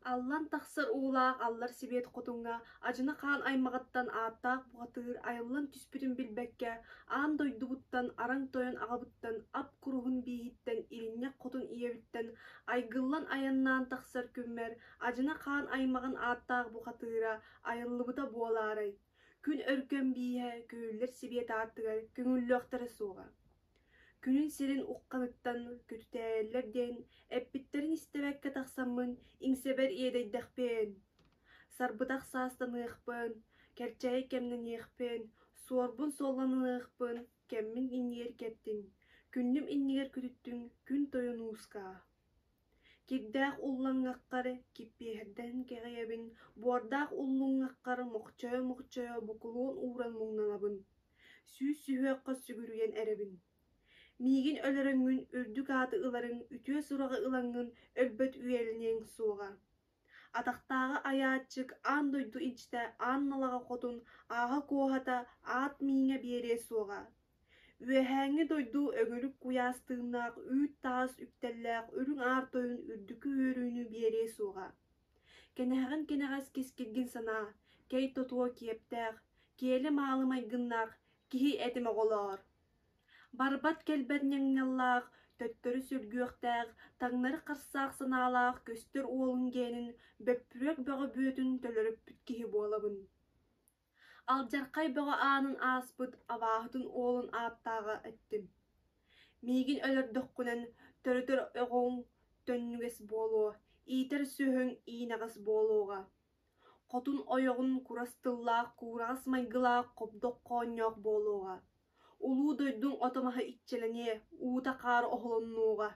Аллан тахсар уулаах аллар сибиэт хотуҥҥа Адьына хаан аймаҕыттан ааттаах бухатыыр айыллан түспүтүн билбэккэ, аан дойдубуттан, араҥ тойон аҕабыттан, ап куруһун бииһиттэн, иринньэх хотун ийэбиттэн айгыллан айаннаан тахсар күммэр Адьына хаан аймаҕын ааттаах бухатыыра айыллыбыта буолаарай, күн өркөн бииһэ күһүллэр сибиэт ааттыгар көҥүллүөхтэрэ суоҕа. Күнүн сирин ухханыттан көтүтээллэр диэн эппиттэрин истибэккэ тахсаммын иҥсэбэр иэдэйдэхпиэн, сарбытах саастаныахпын, кэрчээй кэмнэниэхпин, суорбун суолланыахпын кэммин иннигэр кэттиҥ, күннүм иннигэр күтүттүҥ күн тойон уускаа. Кирдээх уллаҥҥаххар киппиэһэрдэн кэҕийэбин, буордаах уллуҥҥаххар мохчойо-мохчойо букулуон ууран муҥнанабын, сүүс сүһүөххэ сүгүрүйэн эрэбин. Миигин өлөрөҥҥүн үрдүк ааты ыларыҥ, үтүө сураҕы ылаҥҥын өлбөт үйэлэниэҥ суоҕа. Атахтааҕы айааччык аан дойду илдьитэ аан налаҕа хотун ааһа куоһата аат мииҥэ биэриэ суоҕа. Үөһээҥҥи дойду өҥүрүк куйаас тыыннаах үүт-таас үктэллээх үрүҥ аар тойон үрдүкү үөрүүнү биэриэ суоҕа. Кэнэһэҕин кэнэҕэс кискиргин санаа, кэй тотуо киэптээх, киэлэ-маалы майгыннаах киһи этим оҕолоор. Барбат-кэлбэт ньаҥньаллаах, төттөрү сүргүөхтээх, таҥнары харсаах санаалаах көстөр уолун гиэнин бөппүрүөк бөҕө бүөтүн төлөрүппүт киһи буолабын. Алдьархай бөҕө аанын ааспыт абааһытын уолун ааттааҕа эттим. Миигин өлөрдөххүнэн төрөтөр оҕоҥ төннүгэс буолуо, иитэр сүөһүҥ иинэҕэс буолуоҕа. Хотун ойоҕун курас тыллаах, куураҕас майгылаах хобдох хоонньоох буолуоҕа. Улуу дойдуҥ ото-маһа иччилэниэ, уута-хаара оһолоннуоҕа.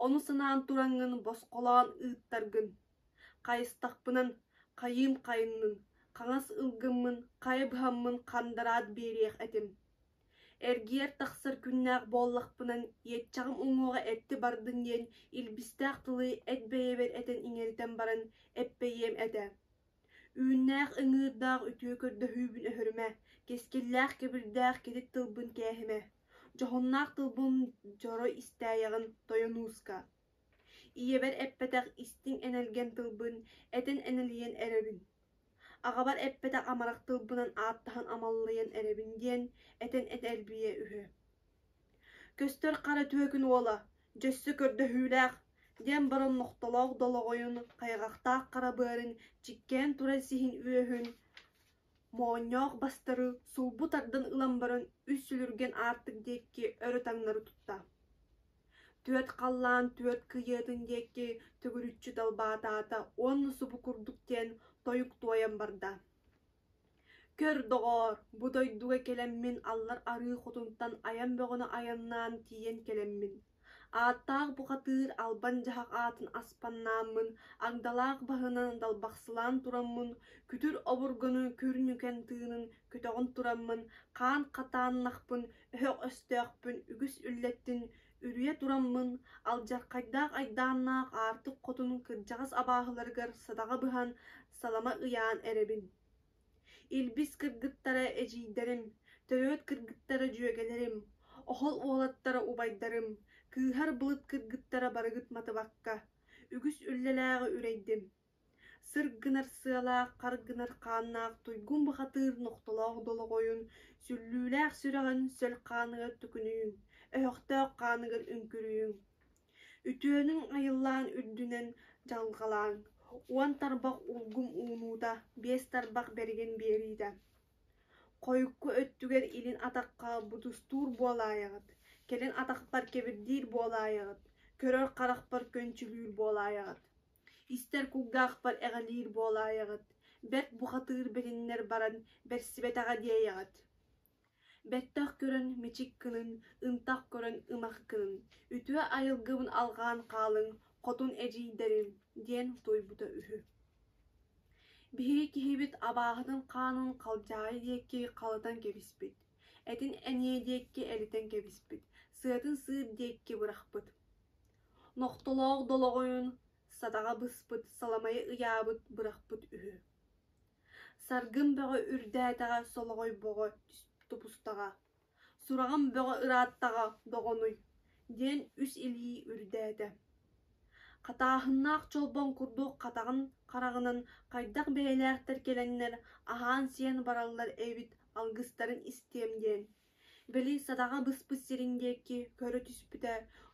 Ону санаан тураҥҥын босхолоон ыыттаргын. Хайыстахпынан, хайыым хайыннын, хаҥас ылгыммын, хайа быһаммын хандараат биэриэх этим. Эргийэр тахсар күннээх буоллахпынан, иэччэҕим уҥуоҕа этти бардын диэн илбистээх тылы эт бэйэбэр этэн иҥэритэн баран эппэйиэм этэ. Үүннээх ыҥыырдаах үтүө көрдөһүүбүн өһөрүмэ, кэскиллээх кэбирдээх кэтит тылбын кээһимэ, дьоһуннаах тылбын дьоро истээйэҕин тойон ууска. Ийэбэр эппэтэх истиҥ энэлгэн тылбын этэн энэлийэн эрэбин. Аҕабар эппэтэх амарах тылбынан ааттаһан амаллыйан эрэбин диэн этэн этэрбийэ үһү. Көстөр хара түөкүн уола, дьөссө көрдөһүүлээх, диэн баран нохтолоох долоҕойун, хайҕахтаах хара быарын чиккээн турар сиһин үөһүн, моонньоох бастары сулбу тардан ылан баран үс сүлүргэн аартык диэки өрө таҥнары тутта. Түөрт халлаан түөрт кыйыатын диэки төгүрүччү далбаатаата уонна субу курдук диэн тойук туойан барда. Көр, доҕоор, бу дойдуга кэлэммин аллар арыы хотунтан айан бөҕөнү айаннаан тиийэн кэлэммин, ааттаах бухатыыр албан дьаһах аатын аспаннааммын, агдалаах баһынан далбахсылаан тураммын, күтүр обургуну күр ньүкэн тыынын көтөҕөн тураммын, хаан хатааннахпын, өһөх өстөөхпүн үгүс үллэттин үрүйэ тураммын, алдьархайдаах айдааннаах аартык хотун кырдьаҕас абааһыларыгар садаҕа быһан, салама ыйаан эрэбин. Илбис кыргыттара эдьиийдэрим, төрүөт кыргыттара дьүөгэлэрим, оһол уолаттара убайдарым, кыыһар былыт кыргыттара барыгыт матыбакка, үгүс үллэлээҕи үрэйдим. Сыр гынар сыалаах, хар гынар хааннаах туйгун бухатыыр нохтолоох долоҕойун, сүллүүлээх сүрэҕин сөл хааныгар төкүнүйүҥ, өһөхтөөх хааныгар үҥкүрүйүҥ. Үтүөнүҥ айыллаан үрдүнэн дьалҕалааҥ, уон тарбах улгум уунуута, биэс тарбах бэригин биэриитэ. Хойукку өттүгэр илин атахха бутустуур буолаайаҕыт, кэлин атахпар кэбирдиир буолаайаҕыт, көрөр харахпар көнчүлүүр буолаайаҕыт. Истэр кулгаахпар эҕэлиир буолаайаҕыт, бэрт бухатыыр бэриннэр баран бэрсибэтэҕэ диэйэҕит. Бэттэх көрөн мичик гынын, ынтах көрөн ымах гынын, үтүө айылгыбын алҕаан хаалыҥ, хотун эдьиийдэрим, диэн туойбута үһү. Биһиги киһибит абааһытын хаанын халдьаайы диэки халытан кэбиспит, этин эниэ диэки элитэн кэбиспит, сыатын сыыр диэки бырахпыт. Нохтолоох долоҕойун садаҕа быспыт, саламайы ыйаабыт бырахпыт үһү. Саргым бөҕө үрдээтэҕэ солоҕойбоҕо тубустаҕа, сураҕым бөҕө ырааттаҕа доҕонуй диэн үс илии үрдээтэ. Хатааһыннаах чолбон курдук хатаҕын хараҕынан хайдах бэйэлээхтэр кэлэннэр аһаан-сиэн бараллар эбит алгыстарын истиэм диэн. Били садаҕа быспыт сирин диэки көрө түспүтэ,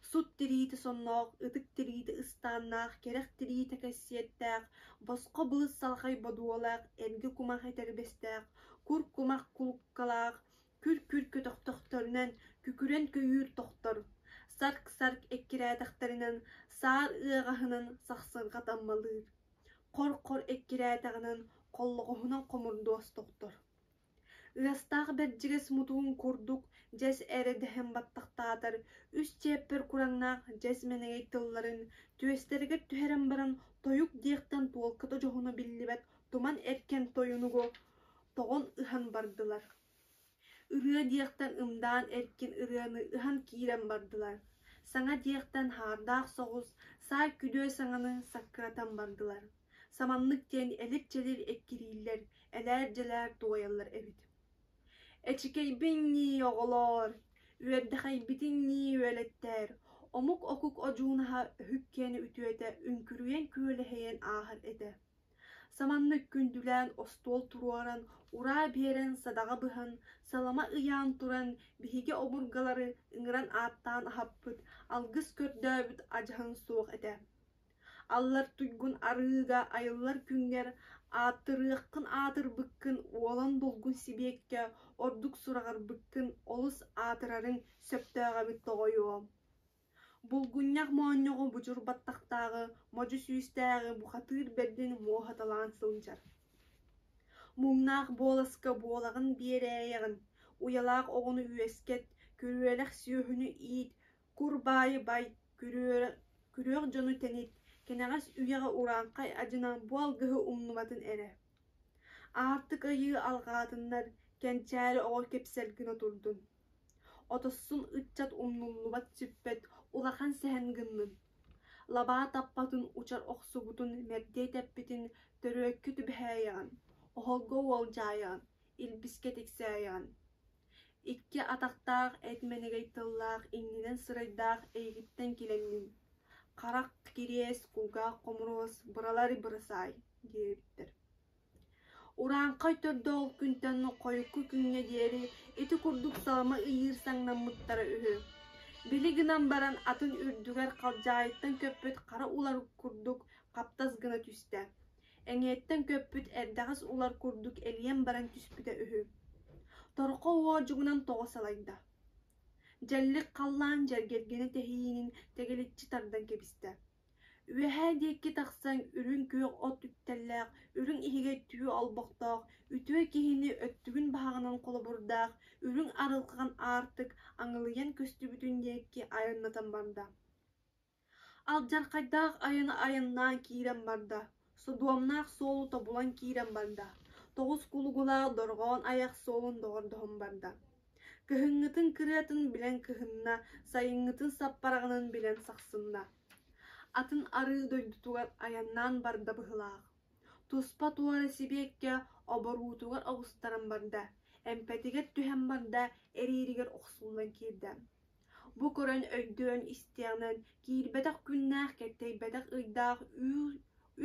сут тириитэ сонноох, ытык тириитэ ыстааннаах, кэрэх тириитэ кэссиэттээх, босхо былыт салҕай бодуолаах, эргэ кумах этэрбэстээх, кур кумах кулуккалаах, күр-күр көтөхтөхтөрүнэн күкүрэн көйүүр тохтор, сарк-сарк эккирээтэхтэринэн саар ыаҕаһынан сахсырҕа таммалыыр, хор-хор эккирээтэҕинэн холлоҕоһунан хомурдуос тохтор. Ыастаах бэрдьигэс мутугун курдук дьэс эрэ дэһэн баттахтаатар, үс чиэппэр кураҥнаах дьэс мэнэгэй тылларын түөстэригэр түһэрэн баран тойук диэхтэн туолката дьоһуна биллибэт туман эркэн тойонугу тоҕон ыһан бардылар. Ырыа диэхтэн ымдаан эркин ырыаны ыһан киирэн бардылар, саҥа диэхтэн хаардаах соҕус саай күдүө саҥаны саккыратан бардылар. Саманнык диэн элир-чэлир эккирииллэр, элээр-дьэлээр туойаллар эбит. Эчикэйбин ньии, оҕолоор, үөрдэхэйбитин ньии үөлэттээр, омук окук одьуунаһа өһүк киэнэ үтүөтэ үҥкүрүйэн күөлэһийэн ааһар этэ. Саманнык күндүлээн остуол туруоран, ураа биэрэн садаҕа быһан, салама ыйаан туран биһиги обургалары ыҥыран ааттаан аһаппыт, алгыс көрдөөбүт адьаһын суох этэ. Аллар туйгун арыыга айыллар күҥҥэр аатырыаххын аатырбыккын уолан долгун сибиэккэ ордук сураҕырбыккын олус аатырарыҥ сөптөөх эбит тоҕойуо. Булгунньах моонньоҕу будьур баттахтааҕы, модьу сүүстээҕи бухатыыр бэрдин муоһаталаан сылдьар. Муҥнаах буоласка буолаҕын биэрээйэҕин, уйалаах оҕону үөскэт, күрүөлэх сүөһүнү иит, кур баайы бай, күрүөх дьону тэнит, кэнэҕэс үйэҕэ урааҥхай адьына бу алгыһы умнубатын эрэ. Аартык айыы алҕаатыннар, кэнчээри оҕо кэпсэл гына турдун. Отоссун ыччат умнуллубат сүппэт улахан сэһэн гыннын. Лабаа таппатын учар охсубутун мэрдиэ тэппитин төрүөккэ түбэһээйэҕин, оһолго уолдьаайаҕын, илбискэ тиксээйэҕин. Икки атахтаах эт мэнигэй тыллаах иннинэн сырайдаах эйигиттэн килэнним. Харах кириэс, кулгаах хомуруос, быралар бырасаай диэбиттэр. Урааҥхай төрдө ол күнтэн хойукку күҥҥэ диэри ити курдук салама ыйыыр саҥнаммыттара үһү. Били гынан баран атын үрдүгэр халдьаайыттан көппүт хара улар курдук хаптас гына түстэ. Эҥиэттэн көппүт эрдэҕэс улар курдук элийэн баран түспүтэ үһү. Торхо уодьугунан тоҕо салайда. Дьэллик халлаан дьэргэлгэнэ тэһиинин тэгэличчи тардан кэбистэ. Үөһээ диэки тахсан үрүҥ күөх от үктэллээх, үрүҥ иһигэр түү олбохтоох, үтүө киһини өттүгүн баһаҕынан холобурдаах, үрүҥ арылхан аартык аҥылыйан көстүбүтүн диэки айаннатан барда. Алдьархайдаах айаны айаннаан киирэн барда, содуомнаах суолу тобулан киирэн барда, тоҕус кулугулаах дорҕоон айах суолун доҕордоһон барда. Кыһыҥҥытын кырыатын билэн кыһынна, сайыҥҥытын саппараҕынан билэн сахсынна. Атын арыы дойдутугар айаннаан барда быһыылаах. Туспа туора сибиэккэ оборуутугар оҕустаран барда, эмпэтигэр түһэн барда, эрииригэр охсуллан киирдэ. Бу көрөн өйдөөн истиэҕинэн киирбэтэх күннээх, кэптэйбэтэх ыйдаах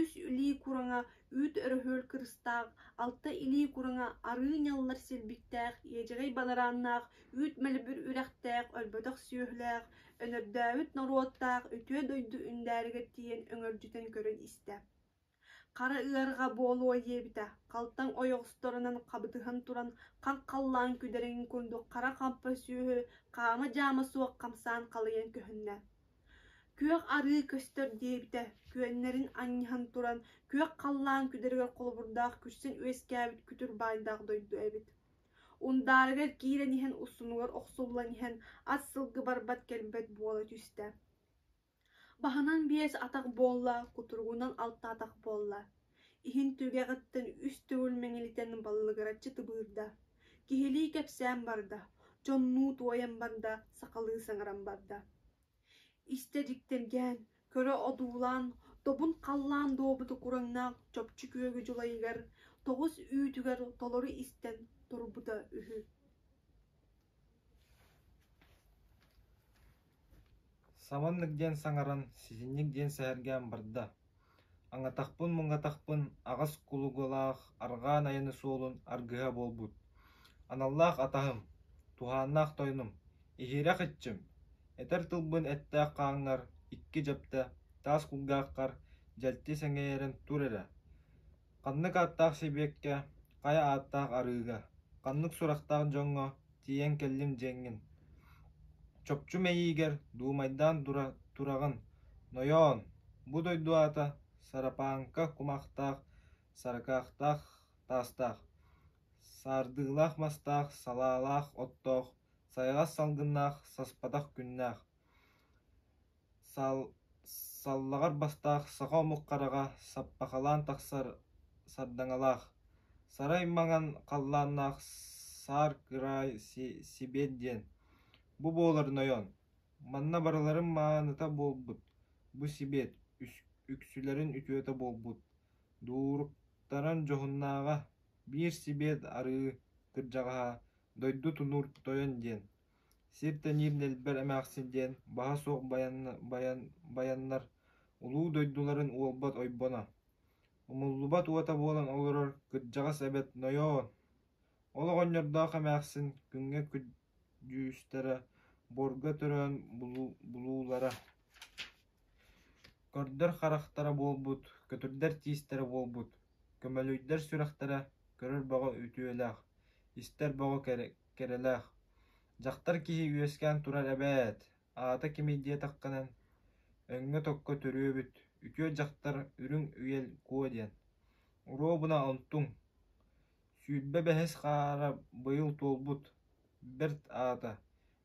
үс илии кураҥа үүт өрөһүөл кырыстаах, алта илии кураҥа арыы ньаллар силбиктээх, иэдьэгэй бадарааннаах, үүт мэлбүр үрэхтээх, өлбөтөх сүөһүлээх, өнөрдөөбүт норуоттаах үтүө дойду үндээригэр тиийэн өҥөлдьүтэн көрөн истэ. Хара ыарҕа буолуо диэбитэ, халтаҥ ойоҕосторунан хабытыһан туран хах халлаан күдэриҥин курдук хара хампа сүөһү хаама-дьаама суох хамсаан халыйан көһүннэ. Күөх арыы көстөр диэбитэ, күөннэрин анньыһан туран күөх халлаан күдэригэр холобурдаах күрсэн үөскээбит күтүр баайдаах дойду эбит. Ундаарыгар киирэн иһэн устунугар охсуллан иһэн ат сылгы барбат-кэлбэт буола түстэ. Баһынан биэс атах буолла, кутуругунан алта атах буолла. Иһин түгэҕиттэн үс төгүл мэҥилитэн баллыгыраччы тыбыырда. Киһилии кэпсээн барда, дьоннуу туойан барда, сахалыы саҥаран барда. Истэ дьиктиргээн, көрө одуулаан, добун халлаан дуобута кураҥнаах чопчу күөгү дьулайыгар, тоҕус үүтүгэр толору истэн турбута үһү. Саманнык диэн саҥаран, ситинник диэн сэһэргээн барда: Аҥатахпын-муҥатахпын аҕыс кулугулаах арҕаан айаны суолун аргыһа буолбут, аналлаах атаһым, туһааннаах тойонум, иһирэх иччим, этэр тылбын эттээх хааҥҥар икки дьэптэ, таас кулгааххар дьэлти сэҥээрэн тур эрэ, ханнык ааттаах сибиэккэ, хайа ааттаах арыыга, ханнык сурахтаах дьоҥҥо тиийэн кэллим диэҥҥин Чопчу мэйиигэр дуумайдаан тураҕын, нойоон, бу дойду аата Сарапааҥка кумахтаах, сарыкаахтаах таастаах, саардыылаах мастаах, салаалаах оттоох, сайаҕас салгыннаах, саспатах күннээх Саллаҕар бастаах саха омук хараҕа саппахалаан тахсар сардаҥалаах, сарай маҥан халлааннаах саар кыраай сибиэт диэн, бу буолар нойон, манна барыларын мааныта буолбут, бу сибиэт үксүлэрин үтүөтэ буолбут, дууруктаран дьоһуннааҕа, биир сибиэт арыы кырдьаҕаһа дойду тунуур тойон диэн Сир тэниир нэлбэр эмээхсин диэн баһа суох байаннар улуу дойдуларын уолбат ойбоно, умуллубат уота буолан олорор кырдьаҕас эбэт нойоон, ол оҕонньордоох эмээхсин күҥҥэ күдьүүстэрэ, буорга төрөөн булуулара, көрдөр харахтара буолбут, көтүрдэр тиистэрэ буолбут, көмөлүйдэр сүрэхтэрэ көрөр бөҕө үтүөлээх, истэр бөҕө кэрэлээх, дьахтар киһи үөскээн турар эбээт, аата кимий диэтэххинэ, өҥҥө-токко төрүөбүт, үтүө дьахтар Үрүҥ Үйэл Куо диэн. Уруобуна онтуҥ, 25 хаара быйыл туолбут, бэрт аата,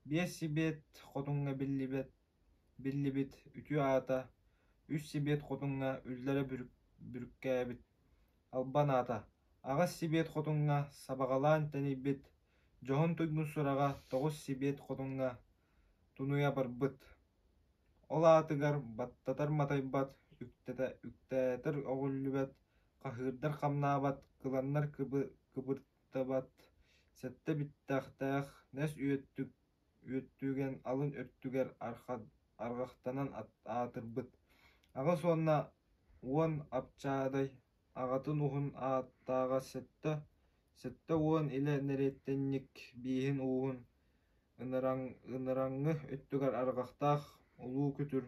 биэс сибиэт хотуҥҥа биллибэт биллибит үтүө аата үс сибиэт хотуҥҥа үллэрэ бүрүккээбит албан аата аҕыс сибиэт хотуҥҥа сабаҕалаан тэнийбит дьоһун туйгун сураҕа тоҕус сибиэт хотуҥҥа тунуйа барбыт. Ол аатыгар баттатар матайбат, үктээтэр өҕүллүбэт, хаһыырдар хамнаабат, кыланнар кыбыртабат, сэттэ биттэхтээх нэс үөттүк үөттүгэн алын өттүгэр арҕахтанан аатырбыт, аҕыс уонна уон апчаадай аҕатын уһун ааттааҕа 70 илэ нэриэттэнньик бииһин ууһун ыныраҥҥы өттүгэр арҕахтаах улуу күтүр,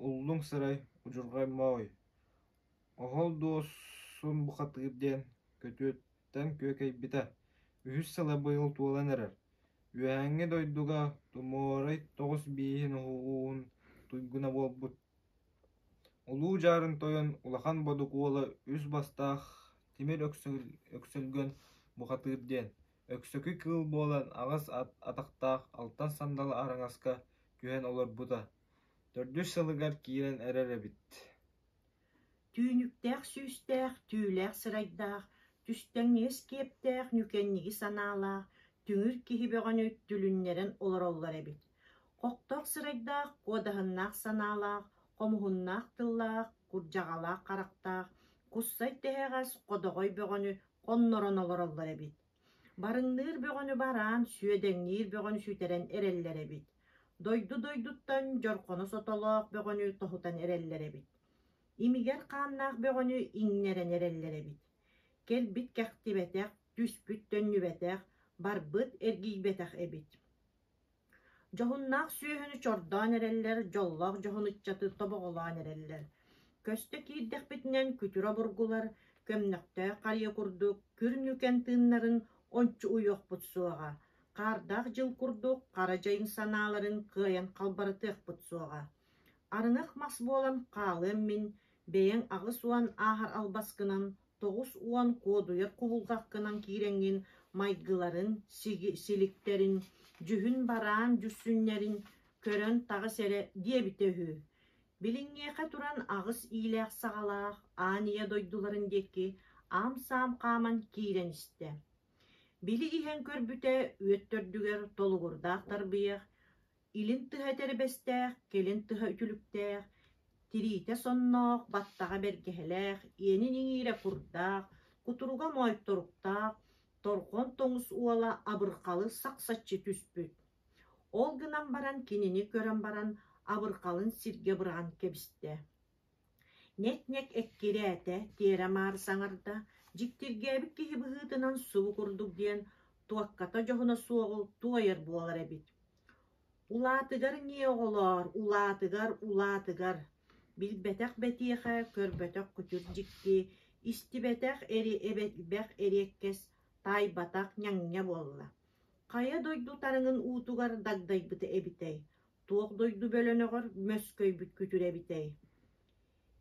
уллуҥ сырай удьурҕай моой, оһол дуосун бухатыыр диэн күтүөттэн күөкэйбитэ, үһүс сыла быйыл туолан эрэр. Үөһээҥҥи дойдуга тумуорай тоҕус бииһин уһугун туйгуна буолбут. Улуу Дьаарын Тойон улахан бодук уола үс бастаах тимир өксөлгөн бухатыыр диэн, өксөкү кыыл буолан аҕыс атахтаах алтан сандалы араҥаска түһэн олорбута, төрдүс сылыгар киирэн эрэр эбит. Түүнүктээх сүүстээх, түүлээх сырайдаах, түстэҥнигэс киэптээх, ньүкэнниги санаалаах, түҥүр киһи бөҕөнү түлүннэрэн олороллор эбит. Хохтоох сырайдаах, куодаһыннаах санаалаах, хомуһуннаах тыллаах, курдьаҕалаах харахтаах, куссай тэһэҕэс, ходоҕой бөҕөнү хоннорон олороллор эбит. Барыҥныыр бөҕөнү бараан, сүөдэҥниир бөҕөнү сүтэрэн эрэллэр эбит. Дойду дойдуттан дьорҕоно сотолоох бөҕөнү тоһутан эрэллэр эбит. Имигэр хааннаах бөҕөнү иҥнэрэн эрэллэр эбит. Кэлбит кэхтибэтэх, түспүт төннүбэтэх, барбыт эргийбэтэх эбит. Дьоһуннаах сүөһүнү чордоон эрэллэр, дьоллоох дьоһун ыччаты тобоҕолоон эрэллэр. Көстө киирдэхпитинэн күтүр обургулар, көмнөхтөөх харыйа курдук күр ньүкэн тыыннарын ончу уйуохпут суоҕа, хаардаах дьыл курдук хара дьайыҥ санааларын кыайан халбарытыахпыт суоҕа. Арыҥах мас буолан хаалыам мин, бэйэҥ 80 ааһар албаскынан, 90 куодуйар кубулҕаккынан киирэҥҥин майгыларын, силиктэрин, дьүһүн-бараан дьүссүннэрин көрөн таҕыс эрэ диэбитэ үһү. Билиҥҥиэхэ туран аҕыс иилээх-саҕалаах аан ийэ дойдуларын диэки аам-саам хааман киирэн истэ. Били иһэн көрбүтэ үөт төрдүгэр толугурдаах тарбыйах, Илин тыһа этэрбэстээх, кэлин тыһа үтүлүктээх, тириитэ сонноох, баттаҕа бэргэһэлээх, иэнин иҥиирэ курдаах, кутуруга моойторуктаах, торҕон тоҥус уола абырхалы сахсаччы түспүт. Ол гынан баран кинини көрөн баран абырҕалын сиргэ быраҕан кэбистэ. Нэк-нэк эккирээтэ, тиэрэ-маары саҥарда, дьиктиргээбит киһи быһыытынан субу курдук диэн туокката дьоһуна суоҕу туойар буолар эбит. Улаатыгар ньиэ оҕолоор, улаатыгар, улаатыгар, билбэтэх бэтиэхэ, көрбөтөх күтүр дьикти, истибэтэх эри эбэлбэх эриэккэс, таайбатах ньаҥньа буолла. Хайа дойду тарыҥын уутугар дагдайбыта эбитэй, туох дойду бөлөнөҕөр мөскөйбүт күтүр эбитэй?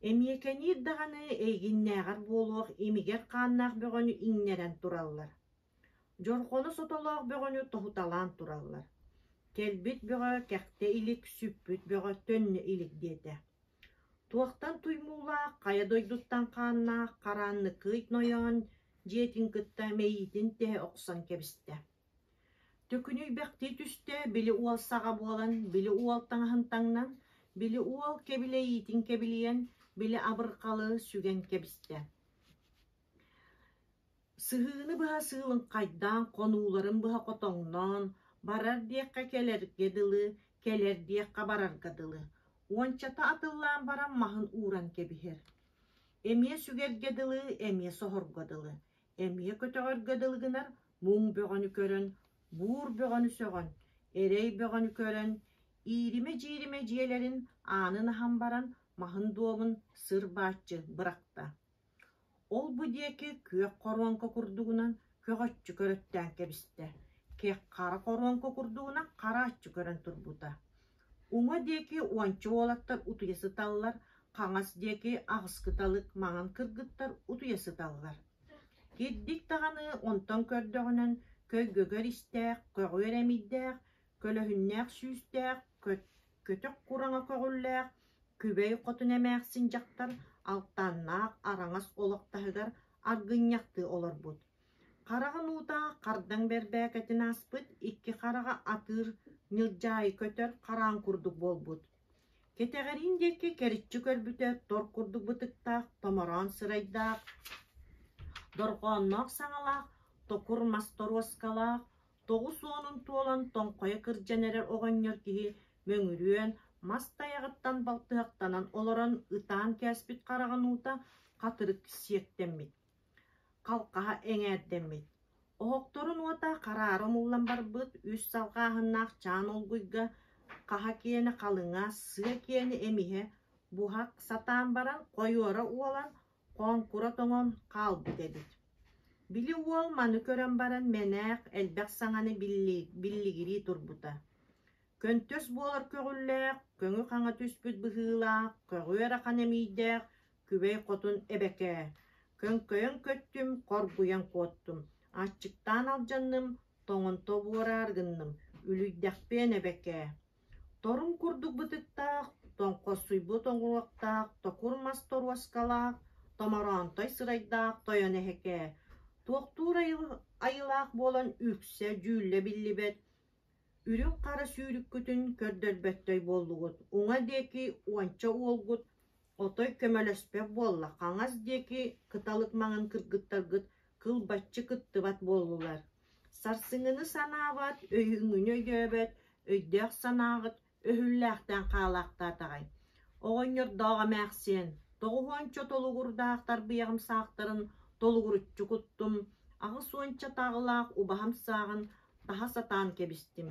Эмиэкэниир даҕаны эйигиннээҕэр буолуох имигэр хааннаах бөҕөнү иҥнэрэн тураллар. Дьорҕону сотолоох бөҕөнү тоһуталаан тураллар. Кэлбит бөҕө кэхтэ илик, сүппүт бөҕө төннө илик диэтэ. Туохтан туймуулаах, хайа дойдуттан хааннаах хараанныкый нойоон дьиэтин кытта мэйиитин тэһэ охсон кэбистэ. Төкүнүйбэхтии түстэ, били уол саҕа буолан, били уол таҥаһын таҥнан, били уол кэбилэйиитин кэбилийэн, били абырҕалы сүгэн кэбистэ. Сыһыыны быһа сыылыҥхайдаан, хонууларын быһа хотоҥноон, барар диэххэ кэлэргэ дылы, кэлэр диэххэ барарга дылы. Уончата атыллаан баран маһын ууран кэбиһэр. Эмиэ сүгэргэ дылы, эмиэ соһорго дылы, эмиэ көтөҕөргө дылы гынар, муҥ бөҕөнү көрөн, буур бөҕөнү сөҕөн, эрэй бөҕөнү көрөн, ииримэ-дьииримэ дьиэлэрин аанын аһан баран маһын дуомун сыр-бааччы бырахта. Ол-бу диэки күөх хоруоҥка курдугунан көҕөччү көрөттөөн кэбистэ, хара хоруоҥка курдугунан харааччы көрөн турбута. Уҥа диэки уонча уолаттар утуйа сыталлар, хаҥас диэки аҕыс кыталык маҥан кыргыттар утуйа сыталлар. Кирдик даҕаны онтон көрдөҕүнэн көйгөгөр истээх, көҕүөр эмийдээх, көлөһүннээх сүүстээх, көтөх кураҥа көҕүллээх, Күбэй хотун эмээхсин дьахтар алтаннаах араҥас олох таһыгар аргынньахтыы олорбут. Хараҕын уута хардаҥ бэрбээкэтин ааспыт, икки хараҕа атыыр ньылдьаайы көтөр хараан курдук буолбут. Кэтэҕэриин диэки кэриччи көрбүтэ тор курдук бытыктаах, томороон сырайдаах, дорҕоонноох саҥалаах, токур мас торуоскалаах, Тоҕус уонун туолан тоҥхойо кырдьан эрэр оҕонньор киһи мөҥүрүөн, мас тайаҕыттан балтыһахтанан олорон ытаан кээспит хараҕын уута хатырык сиэктэммит, халҕаһа эҥээрдэммит. Оһохторун уота хараара умуллан барбыт үс салҕааһыннаах чаан олгуйга хаһа киэнэ халыҥа, сыа киэнэ эмиһэ буһа сатаан баран хойуора уолан Хоҥкура тоҥон хаалбыт эбит. Били уол маны көрөн баран мэнээх элбэх саҥаны биллигирии турбута. Көнтөс буолар көҕүллээх, көҥү-хаҥа түспүт быһыылаах, көҕүөр ахан эмиийдээх Күбэй хотун эбэкээ, көҥкөйөн көттүм, хоргуйан куоттум, аччыктаан алдьанным, тоҥон тобуораары гынным, үлүйдэхпиэн эбэкээ. Торум курдук бытыктаах, тоҥхоссуйбут оҥуруоктаах, токур мас торуоскалаах, томороонтой сырайдаах тойон эһэкээ, туохтуур айылаах буолан үксэ дьүүллэ биллибэт, үрүҥ хара сүүрүккүтүн көрдөрбөттөй буоллугут, уҥа диэки уонча уолгут отой көмөлөспөт буолла, хаҥас диэки кыталык маҥан кыргыттаргыт кылбаччы кыттыбат буоллулар. Сарсыҥҥыны санаабат, өйүүҥҥүнү өйдөөбөт, өйдөөх санааҕыт өһүллээхтэн хаалаахтаатаҕай. Оҕонньордоох эмээхсиэн, тоҕуһуонча толугурдаах тарбыйаҕым саахтарын толугуруччу куттум, аҕыс уонча таҕылаах убаһам сааҕын таһа сатаан кэбистим.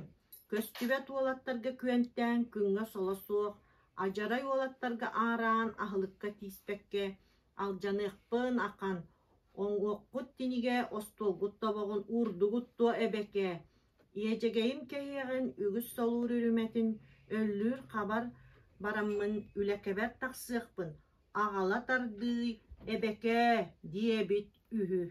Көстүбэт уолаттарга күөнтээн күҥҥэ соло суох, адьарай уолаттарга аараан аһылыкка тииспэккэ алдьаныахпын ахан, Оҥуоххут тинигэ остуолгут тобоҕун уурдугут дуо эбэкээ? Иэдьэгэйим кэһиэҕин үгүс солуур үрүмэтин өллүүр хабар бараммын үлэкэбэр тахсыахпын аҕала тардыый эбэкээ диэбит үһү.